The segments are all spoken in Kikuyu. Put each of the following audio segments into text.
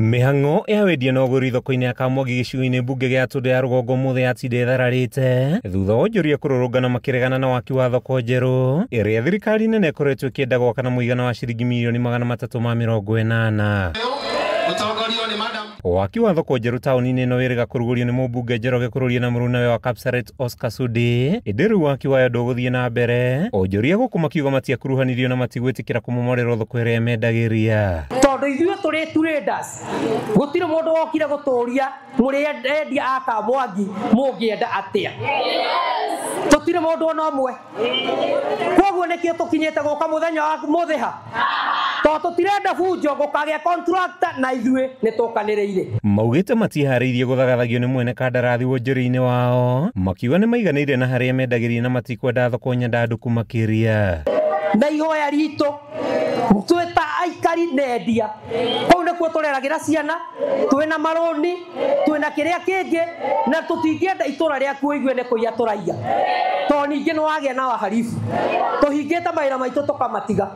Mĩhang'o ya wendia na ũgũri thoko-inĩ ya Kamwangi gĩcigo-inĩ mbunge gĩa Tũndũ ya Rũgongo ũmũthĩ yatinda ĩthararĩte thutha wa onjoria kũrũrũngana makĩregana na waki wa thoko njerũ ĩrĩa thirikari nene ĩkoretwo ĩkĩenda gwaka na mũigana wa ciringi mirioni 380. Waki wa thoko njerũ taũni-inĩ ĩno wĩrĩga kũrugũrio nĩ mũmbunge Njoroge Kururia na mũrunawe wa Kapseret Oscar Sudi, ĩndĩ rĩu waki wayo ndũgũthiĩ na mbere. Onjoria gũkũ makiuga matiakuruhanirio na matigwĩtĩkĩra kũmomorerwo thoko ĩrĩa mendagĩria. Tondũ ithuĩ tũrĩ traders, gũtirĩ mũndũ wokire gũtũria mũrĩ endia a Kamwangi mũngĩenda atĩa. Tũtirĩ mũndũ ona ũmwe. Koguo nĩkĩo tũkinyĩte gũka mũthenya wa mũthĩ ha. Tondũ tũtirenda bunjo gũkagĩa contractor na ithuĩ nĩ tũkanĩrĩire. Maugĩte matiharĩirie gũthagathagio nĩ mwene kandarathi wonjoria-inĩ wao, makiuga nĩ maiganĩire na harĩa mendagĩria na matikwenda thoko nyandandũku makĩria. Na ihoya ritũ twĩ ta aikari na endia kũu nĩkuo tũreragĩra ciana, twĩna marũni, twĩna kĩrĩa kĩngĩ, na tũtingĩenda itũra rĩaku ũigue nĩ kũiya tũraiya, tondũ ningĩ nĩ wagĩa na waharibu. Tũhingĩte mawĩra maitũ tũkamatiga,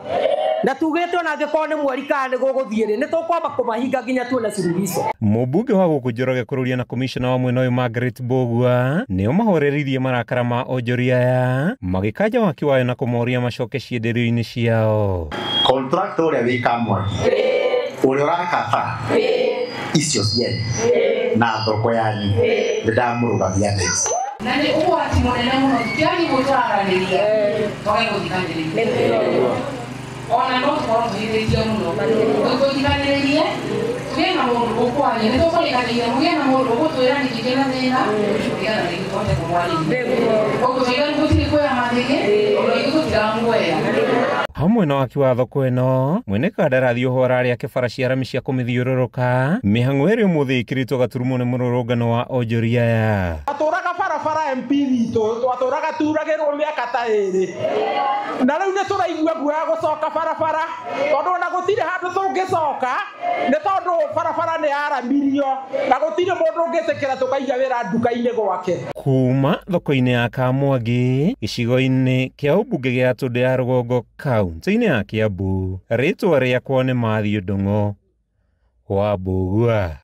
na tugĩte ona angĩkorwo nĩ mweri kana nĩ gũgũthiĩ rĩ, nĩ tũkwamba kũmahinga nginya tuone suluhisho. Mũmbunge wa gũkũ Njoroge Kururia na komishona wa mwena ũyũ Margaret Mbugua nĩo mahoreririe marakara ma onjoria aya magĩkanja waki wayo na kũmoria macoke cienderio-inĩ ciao. Contractor ũrĩa wĩ Kamwangi ũrĩa ũraka bara icio ciene na thoko yanyu nĩ ndamũrũgamia thaa ici. Na nĩ ũgwati mũnene mũno tũtiagĩ gwĩtwaranĩria twage gũthikanĩrĩria, ona no tũkorwo tũhithĩtio mũno tũthikanĩrĩrie tũgĩe na mũndũ ũkwaria, nĩ tũkũrĩkanĩria mũgĩe na mũndũ ũgũtwĩra nĩkĩ kĩna thĩna nĩgetha rĩngĩ tũhote kũmwarĩria. Koguo tũiga gũtirĩ kuoya mathĩgĩ, ũndũ ithuĩ tũtiramuoya. Hamwe na waki wa thoko ĩno, mwene kandarathi ũhoro arĩ bara cia rami cia kũmĩthiũrũrũka, mĩhang'o ĩrĩa ũmũthĩ ĩkĩrĩtwo gaturumo nĩ mũrũrũngano wa onjoria aya. Twatũraga barabara MP witũ, twatũraga turagĩrwo mĩaka ta 2, na rĩu nĩ tũraigua guoya gũcoka barabara, tondũ ona gũtirĩ handũ tũngĩcoka nĩ tondũ barabara nĩ yaramirio na gũtirĩ mũndũ ũngĩtĩkĩra tũkaiga wĩra nduka-inĩ gwake. Kuma thoko-inĩ ya Kamwangi gĩcigo-inĩ kĩa ũmbunge gĩa Tũndũ ya Rũgongo kaunti-inĩ ya Kiambu, rĩtwa rĩakwa nĩ Matthew Ndung'u wa Mbugua.